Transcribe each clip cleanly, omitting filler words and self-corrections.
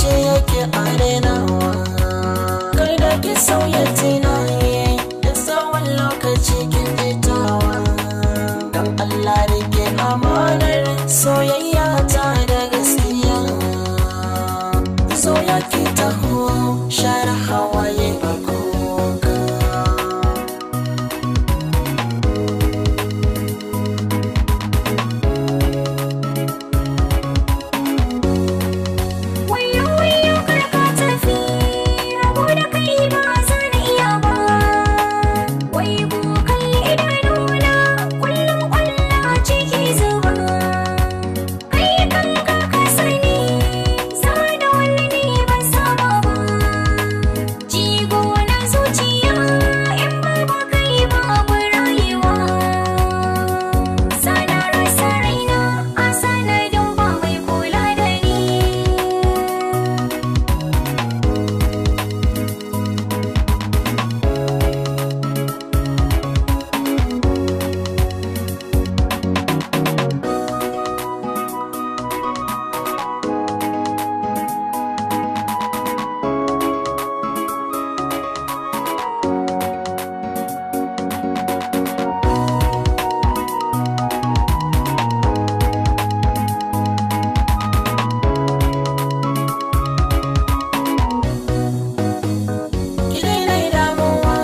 Zuciyarki a rainawa. Kar da ki sauya tunani da tsawon lokaci kin jitawa. Don Allah rike amanar soyayya ta da gaskiya. Zo ya ki taho share hawaye ba kuka. Wayo wayo kar ka tafi, rabo da kai ba zan iya ba. Wai ku kalli idanuna, kullum kwalla ciki zuba. Kai kanka ka sani, zama da wani ne ban saba ba. Jigo na zuciya, in babu kai babu rayuwa. Sana rasa raina, a sanadin ba mai kula da ni. Ki daina damuwa,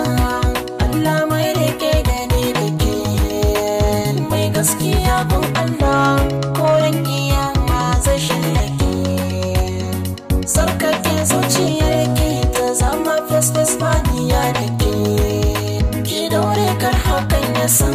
Allah mai rike da ni da ke. Mai gaskiya gun Allah, koren kiyama zai shallake. Sarkake zuciyar ki ta zama fes-fes maniya da ke. Ki daure kar hakan ya sa